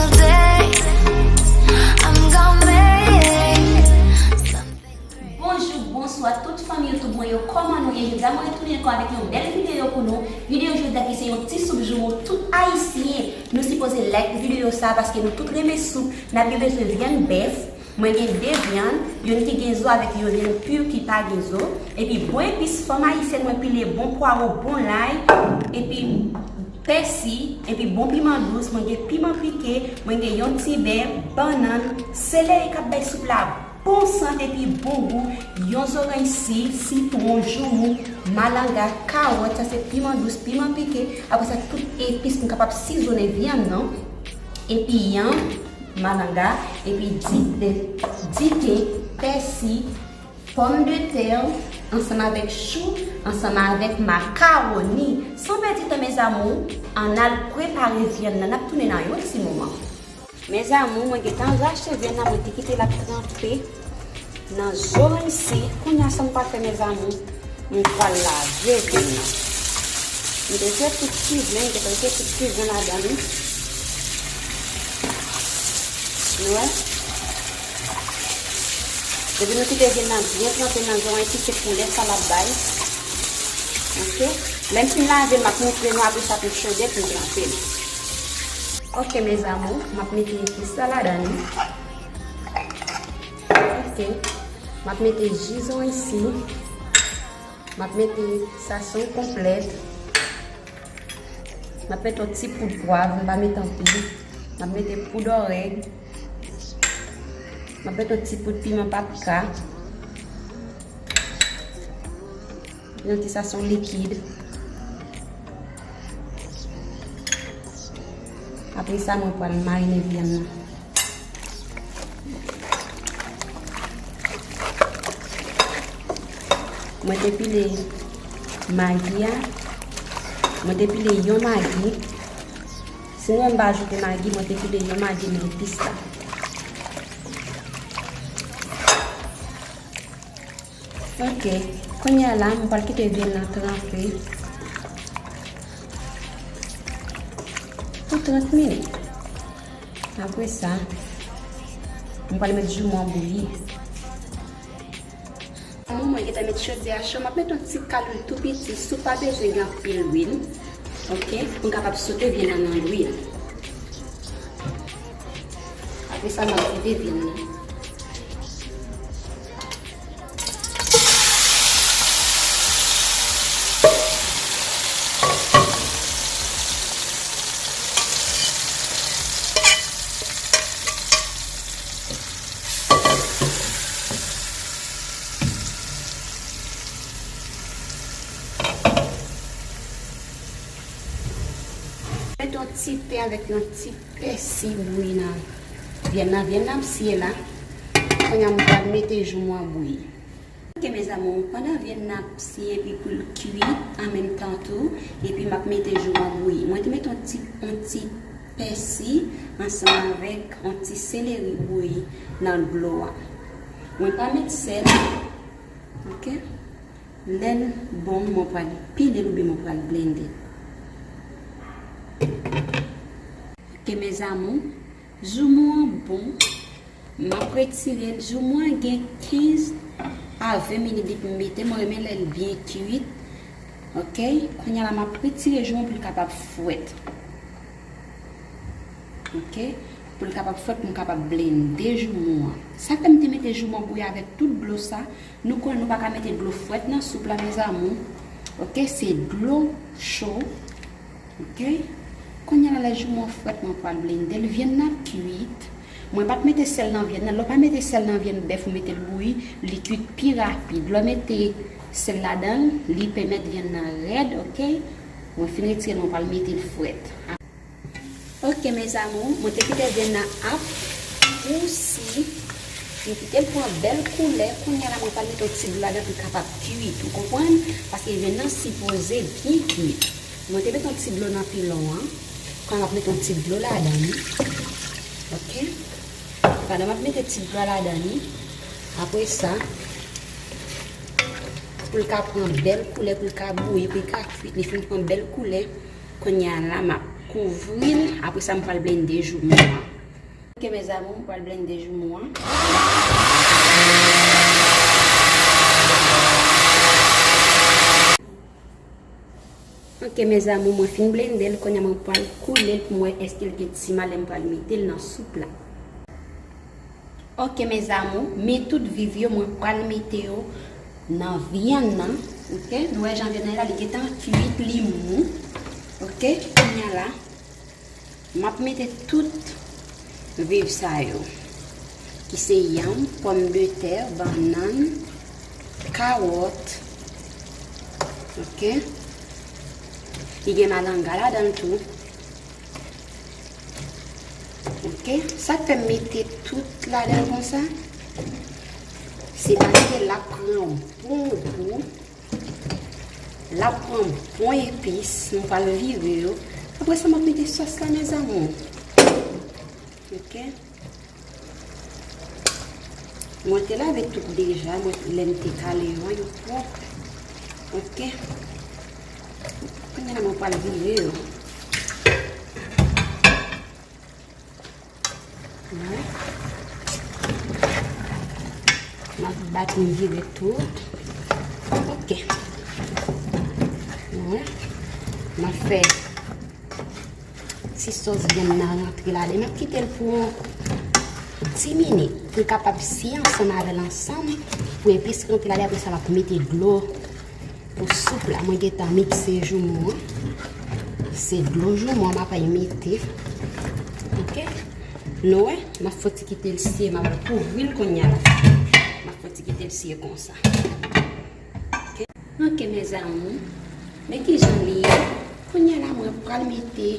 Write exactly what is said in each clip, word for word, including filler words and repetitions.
Babe, I'm gonna make something great. Bonjou, bonswa tout fanmi YouTube mwen yo, kòman nou ye? Jodi a mwen retounen ankò avèk yon bèl videyo pou nou. Videyo jodi a ki se yon ti soup joumou tout ayisyen. Nou sipoze like videyo sa paske nou tout renmen soup. N ap gen bezwen vyann bèf. Mwen gen de vyann, youn ki gen zo avèk yon vyann pi ki pa gen zo. Epi bon epis fanm ayisyèn, mwen pile bon pwawo, bon lay, epi pèsi, epi bon piman dous, mwen gen piman pike, mwen gen yon ti bè, bannann, seleri k ap bay soup la bon sant epi bon gou, yon zoranj si, sitwon, joumou, malanga, kawòt, sa se piman dous, piman pike, apre sa tout epis pou m kapab sizonnen vyann nan, epi yanm, malanga, epi di, de, diten, pèsi, pòmdetè, ansanm avèk chou, ansanm avèk makawoni. San pèdi tan, mes amours, ann al prepare vyann nan. N ap tounen nan yon ti moman. Mes amours, mwen gentan rache vyann nan, mwen te kite l ap tranpe nan zoranj si. Kounye a, sa m pral fè, mes amours, m pral lave vyann nan. M te fè tout ti vyann, m te fè tout ti vyann ladan li. Nou wè? Depi nou kite vyann nan byen tranpe nan zoranj si, se koulè sa l ap bay. Ok? Lè m fin lave l, m ap montre nou apre sa pou m chode pou m tranpe l. Ok, mes amours, m ap mete epis la ladan li. Ok. M ap mete ji zoranj si. M ap mete sason konplèt. M ap mete yon ti poud pwav, m pa mete anpil. M ap mete poud orèg. M ap mete yon ti poud piman paprika. Yon ti sason likid. Apre sa, mwen pral marine vyann nan. Mwen te pile magi a. Mwen te pile yon magi. Si nou wè m pa ajoute magi, mwen te pile yon magi nan epis la. Ok, kounye a la, m pral kite vyann nan tranpe pou trant minit. Apre sa, m pral met joumou an bouyi. Mwen gentan met chodyè a cho, m ap met yon ti kal lwil tou piti, soup pa bezwen gen anpil lwil, ok, pou m kapab sote vyann nan nan lwil. Apre sa, m ap vide vyann nan. Met yon ti ten avèk yon ti pèsi bouyi nan vyann nan. Vyann nan ap siye la. Kounye a, m pral mete joumou an bouyi. Ok, mes amours, pandan vyann nan ap siye epi pou l kuit an menm tan tou, epi m ap mete joumou an bouyi. Mwen te mete yon ti, yon ti pèsi ansanm avèk yon ti seleri bouyi nan dlo a. Mwen pa met sèl. Ok? Lè l bon, mwen pral pile l oubyen mwen pral blende l. Ok, mes amours, joumou an bon. M ap retire l. Joumou an gen kenz a ven minit depi m mete. Mwen renmen lè l byen kuit. Ok? Kounye a la, m ap retire joumou pou l kapab frèt. Ok? Pou l kapab frèt, pou m kapab blende joumou an. Sa fè m te mete joumou an bouyi avèk tout dlo sa. Nou konnen nou pa ka mete dlo frèt nan soup la, mes amours. Ok? Se dlo cho. Ok? Kounye a la, lè joumou an frèt, mwen pral blende l. Vyann nan ap kuit. Mwen pa t mete sèl nan vyann nan. Lè w pa mete sèl nan vyann bèf, ou mete l bouyi, li kuit pi rapid. Lè w mete sèl ladan l, li pèmèt vyann nan rèd, ok? Mwen fin retire l, mwen pral mete l frèt. Ok, mes amours, mwen te kite vyann nan ap rousi. Mwen kite l pran bèl koulè. Kounye a la, mwen pral mete yon ti dlo ladan pou l kapab kuit. Ou konprann? Paske vyann nan sipoze byen kuit. Mwen te mete yon ti dlo nan pilon an. Kounye a m ap mete yon ti dlo ladan li. Ok? Pandan m ap mete ti dlo a ladan li, apre sa, pou l ka pran bèl koulè, pou l ka bouyi, pou l ka kuit, li fin pran bèl koulè. Kounye a la, m ap kouvri l. Apre sa, m pral blende joumou an. Ok, mes amours, m pral blende joumou an. Ok, mes amours, mwen fin blende l, kounye a mwen pral koule l pou m wè èske l gen ti malè m pral mete l nan soup la. Ok, mes amours, men tout viv yo, mwen pral mete yo nan vyann nan. Ok, nou wè jan vyann nan ye la, li gentan kuit, li mou. Ok, kounye a la, m ap mete tout viv sa yo, ki se yanm, pòmdetè, bannann, kawòt. Ok, li gen malanga ladan l tou. Ok, sa k fè m mete tout ladan l konsa, se paske l ap pran bon gou, l ap pran bon epis, m pral vire yo. Apre sa, m ap mete sòs la, mes amours. Ok. Mwen te lave tout deja, mwen, lè m te kale yo an, yo pwòp. Ok. Kounye a la, mwen pral vire yo. Wè. M ap bat, m vire tout. Ok. Wè. M ap fè ti sòs vyann nan rantre ladan. M ap kite l pou yon ti minit pou l kapab siye ansanm avè l ansanm, pou epis rantre ladan. Apre sa, m ap mete dlo pou soup la. Mwen gentan mikse joumou an. Se dlo joumou an m ap al mete. Ok. Nou wè, m ap fè ti kite l siye, m ap al kouvri l kounye a la. M ap fè ti kite l siye konsa. Ok, mes amours, men kijan li ye. Kounye a la, mwen pral mete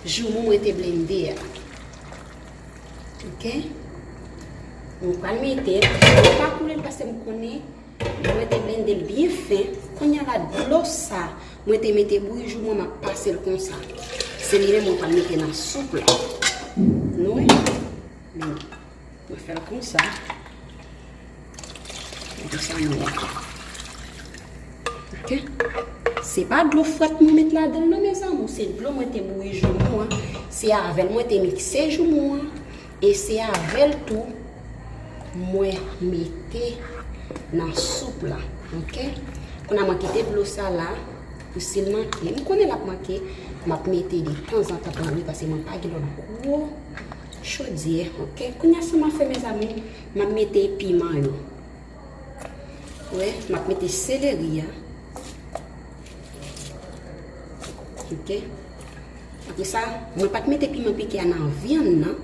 joumou mwen te blende a. Ok? Mwen pral mete l. Mwen pa koule l paske m konnen mwen te blende l byen fen. Kounye a la, dlo sa mwen te mete bouyi joumou an, m ap pase l konsa. Se li menm mwen pral mete nan soup la. Nou wè? Men, mwen fè l konsa. Mete sa nan wòtè. Ok? Se pa dlo frèt mwen met ladan l non, mes amours. Se dlo mwen te bouyi joumou an. Se avè l mwen te mikse joumou an. E se avè l tou mwen mete nan soup la. Ok? Kounye a mwen kite dlo sa la pou si l manke. M konnen l ap manke, m ap mete de tanzantan pou mwen paske mwen pa gen lòt gwo chodyè. Ok? Kounye a sa m ap fè, mes amours, m ap mete piman yo. Wè, m ap mete seleri a. Ok. Apre sa, mwen pa t mete piman pike a nan vyann nan,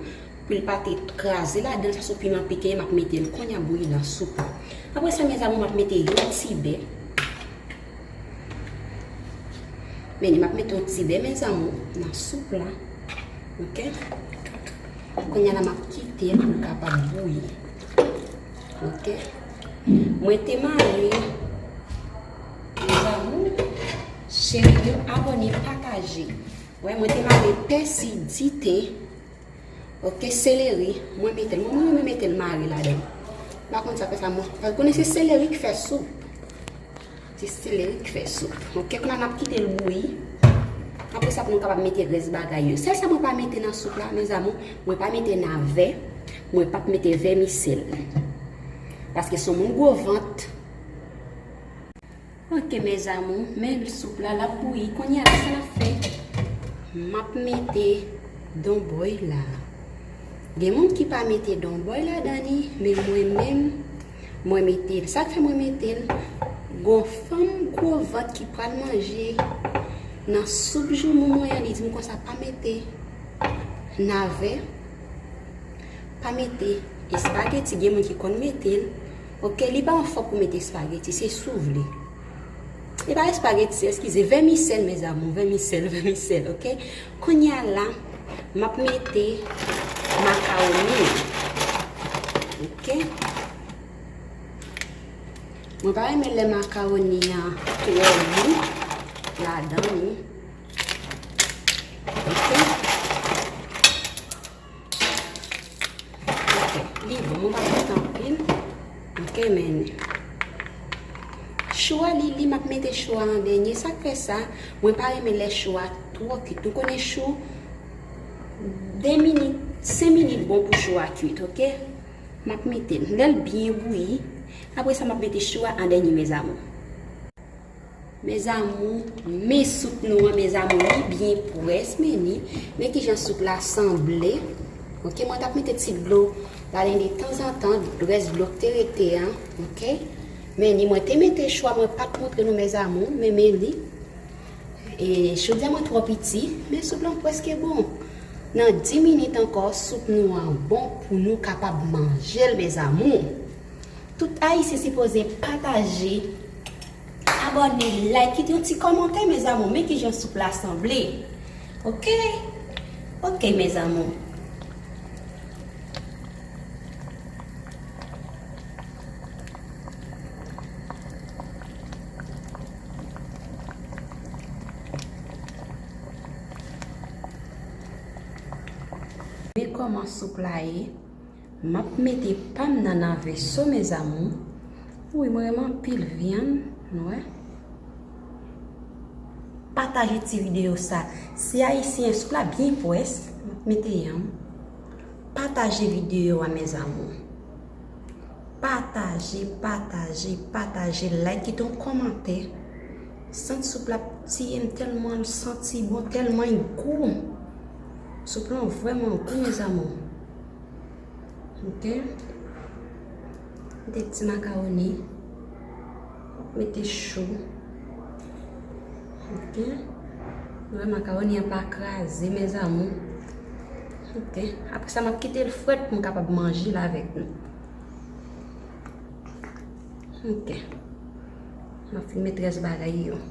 pou l pa te kraze ladan l, sa se piman pike, m ap mete l kounye a bouyi nan soup la. Apre sa, mes amours, m ap mete yon ti bè. Men, m ap mete yon ti bè, mes amours, nan soup la. Ok? Kounye a la, m ap kite l pou l kapab bouyi. Ok? Mwen te mare, mes amours, cheri yo, abòne, pataje. Wè, mwen te mare pèsi, diten, ok, seleri, mwen mete l. Mwen, mwen renmen mete l mare ladan. M pa konn sa fè sa, mwen. Paske konnen se seleri k fè soup. Se seleri k fè soup. Ok, kounye a n ap kite l bouyi. Apre sa, pou nou kapab mete rès bagay yo. Sèl sa mwen pa mete nan soup la, mes amours, mwen pa mete navè, mwen p ap mete vèmisèl. Paske se yon moun gwo vant. Ok, mes amours, men soup la, l ap bouyi. Kounye a, sa l ap fè? M ap mete donbòy la. Gen moun ki pa mete donbòy ladan li, men mwen menm, mwen mete l. Sa k fè mwen mete l? Gon fanm gwo vant ki pral manje nan soup joumou mwen an, li di m konsa pa mete navè, pa mete espageti, gen moun ki konn mete l. Ok, li pa yon fòk pou mete espageti, se si w vle. E pa espageti, eskize, vèmisèl, mes amours, vèmisèl, vèmisèl, ok? Kounye a la, m ap mete makawoni. Ok? Mwen pa renmen lè makawoni an twò mou ladan li. Ok? Ok, li bon, mwen pa mete anpil. Ok, men chou a, li, li, m ap mete chou a an dènye. Sa k fè sa, mwen pa renmen lè chou a twò kuit. Nou konnen chou, De minit, senk minit bon pou chou a kwit, oke? M ap mete l. Lè l byen bouyi, apre sa m ap mete chou a an dènye, mes amours. Mes amours, men soup nou an, mes amours, li byen près, men ni, men kijan soup la sanble. Oke, mwen t ap mete ti dlo ladan li tanzantan, rès dlo k te rete an, oke? Men ni, mwen te mete chou a, mwen pa t montre nou, mes amours, men men li. E, jodi a mwen twò piti, men soup lan prèske bon. Nan dis minit ankò, soup nou an bon pou nou kapab manje l, mes amours. Tout Ayisyen sipoze pataje, abòne, like, kite yon ti kòmantè, mes amours. Men kijan soup la sanble. Oke? Oke, mes amours. Men kòman soup la ye. M ap mete pa m nan nan veso, mes amours. Wi, mwen renmen anpil vyann, nou wè. Pataje ti videyo sa. Si ayisyen, soup la byen près, m ap mete yanm. Pataje videyo a, mes amours. Pataje, pataje, pataje, like, kite yon kòmantè. Sant soup la ap tiye m tèlman l santi bon, tèlman l gou. Soup lan vrèman gou, mes amours. Oke. Mete ti makawoni. Mete chou. Oke. Wè makawoni an pa kraze, mes amours. Oke. Apre sa, m ap kite l frèt pou m kapab manje l avèk nou. Oke. M ap fin met rès bagay yo.